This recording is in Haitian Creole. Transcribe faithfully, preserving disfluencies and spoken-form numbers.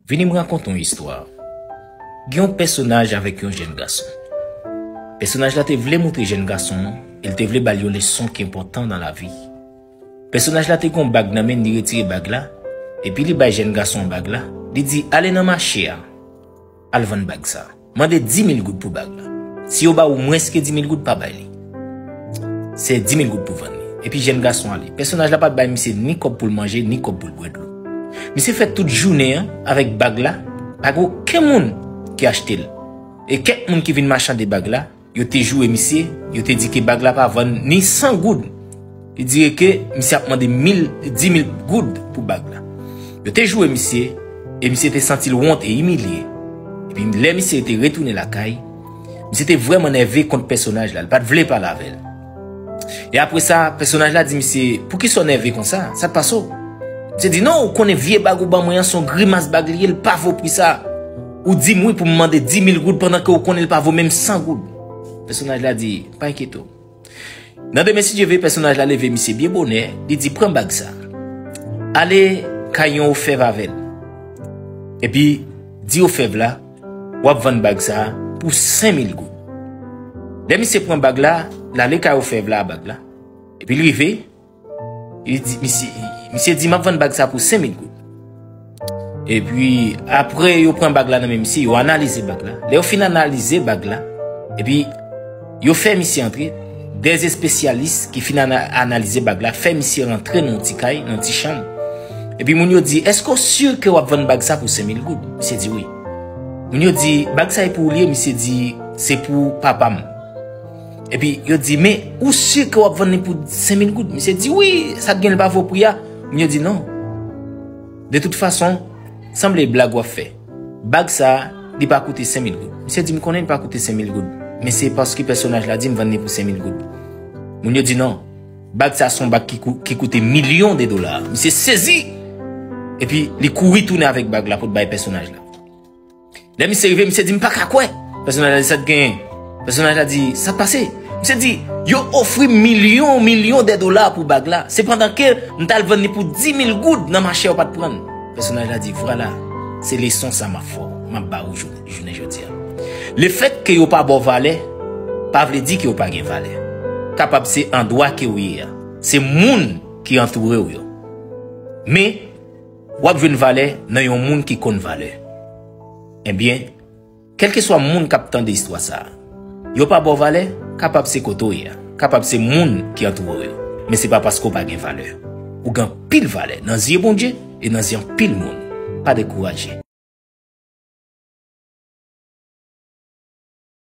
Vini m rakonte yon istwa. Gen yon pèsonaj avèk yon jèn gason. Pèsonaj la te vle moutre jèn gason an, e l te vle ba l yon leson ki enpòtan nan lavi. Pèsonaj la te gen yon bag nan men l, li retire bag la, epi li bay jèn gason an bag la, li di, "Ale nan mache a, al vann bag sa a. Mande di mil goud pou bag la. Si yo ba ou mwens ke di mil goud, pa bay li. Se di mil goud pou vann li." Epi jèn gason ale. Pèsonaj la pa t bay misye ni kòb pou l manje, ni kòb pou l bwè dlo. Misye fè tout jounen an avèk bag la, pa gen okenn moun ki achte l. E kèk moun ki vin machande bag la, yo te joure misye, yo te di ke bag la pa vann ni san goud. Li di ke misye ap mande mil, di mil goud pou bag la. Yo te joure misye, e misye te santi l wont e imilye. Epi lè misye te retounen lakay, misye te vrèman nève kont pèsonaj la, li pa t vle pale avè l. E apre sa, pèsonaj la di misye, "Poukisa w nève konsa? Sa k pase w?" Misye di, "Non, ou konnen vye bag ou ban mwen an, se yon grimas bag li ye, l pa vo pri sa. Ou di m wi pou m mande di mil goud pandan ke ou konnen l pa vo menm san goud." Pèsonaj la di, "Pa enkyete w." Nan demen, si Dye vle, pèsonaj la leve misye byen bonè, li di, "Pran bag sa. Ale kay yon ofèv avè l. Epi, di ofèv la, w ap vann bag sa pou senk mil goud." Lè misye pran bag la, l ale kay ofèv la a bag la. Epi l rive, li di, misye, misye di, "M ap vann bag sa pou senk mil goud." Epi, apre yo pran bag la nan men misye, yo analize bag la. Lè yo fin analize bag la, epi yo fè misye antre. Dè espesyalis ki fin ana-, analize bag la, fè misye rantre nan yon ti kay, nan yon ti chanm. Epi moun yo di, "Èske w si ke w ap vann bag sa pou senk mil goud?" Misye di, "Wi." Moun yo di, "Bag sa e pou ou li ye?" Misye di, "Se pou papa m." Epi yo di, "Men ou si ke w ap vann li pou senk mil goud?" Misye di, "Wi, sa k gen l pa vo pri a." Moun yo di, "Non. De tout fason, sanble blag w ap fè. Bag sa a, li pa koute senk mil goud." Misye di, "M konnen li pa koute senk mil goud, men se paske pèsonaj la di m vann li pou senk mil goud." Moun yo di, "Non. Bag sa a se yon bag ki kou-, ki koute milyon de dola." Misye sezi. Epi li kouri tounen avèk bag la pou l bay pèsonaj la. Lè misye rive, misye di, "M pa ka kwè." Pèsonaj la di, "Sa t genyen?" Pèsonaj la di, "Sa t pase?" Misye di, "Yo ofri m milyon, milyon de dola pou bag la. Sepandan ke m t al vann li pou di mil goud nan mache, yo pa t pran l." Pèsonaj la di, "Vwala, se leson sa m ap fè w, m ap ba ou jou-, jounen jodi a. Lefèt ke yo pa ba w valè, pa vle di ke w pa gen valè. Kapab se andwa ke w ye a. Se moun ki antoure w yo. Men, w ap jwenn valè nan yon moun ki konn valè." Ebyen, kèlkeswa moun k ap tande istwa sa a, yo pa ba w valè, kapab se kote w ye a, kapab se moun ki antoure w yo, men se pa paske w pa gen valè. Ou gen anpil valè nan zye Bondye e nan zye anpil moun. Pa dekouraje.